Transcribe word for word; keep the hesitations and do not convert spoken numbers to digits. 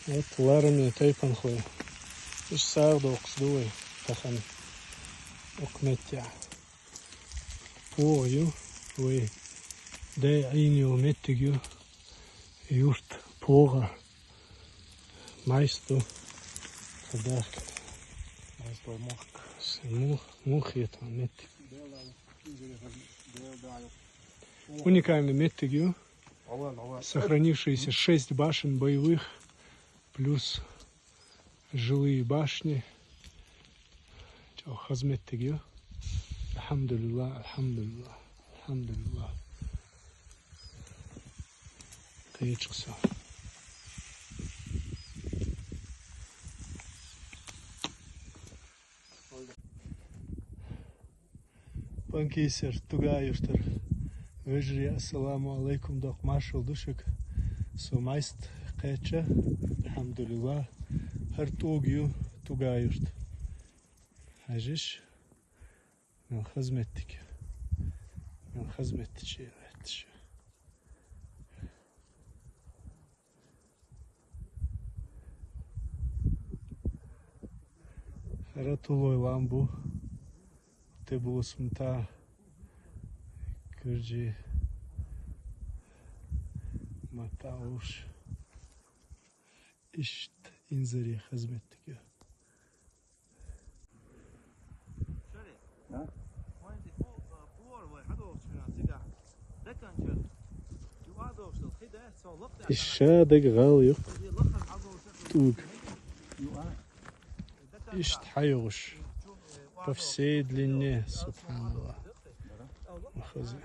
Вот лараме тайпанхой. Иштта сагӀа доккхуш ду вай тахан укх меттехь. ПогӀа ю вай дай Ӏийна йолу меттиг ю. Юрт погӀа. Майс ду. Цадахка. Майс ду мохк. Мух, мух хета меттиг. Уникальный меттиг ю. Сохранившиеся шесть башен боевых плюс жилые башни. ЧӀогӀа хаза меттиг ю. Алхьамдулилла, алхьамдулилла, алхьамдулилла. Кхечу со. Панкисер, Туга-Юртара вежарий, ассаламу алайкум, доккха маршалла ду шуьга. Со Майста кхеча, алхьамдулилла, хӀара тӀуг ю Туга-Юрт. Хьажаш, мел хаза меттиг. Мел хаза меттиг ю хӀара. ХӀара тулой лам бу. Тибулус мата, куржи мата уш. Иштта инзаре хаза меттиг ю. Иштта ша дага гӀала ю тӀуг. Иштта хьайогӀуш. По всей длине, субханаллах. Ма хаза.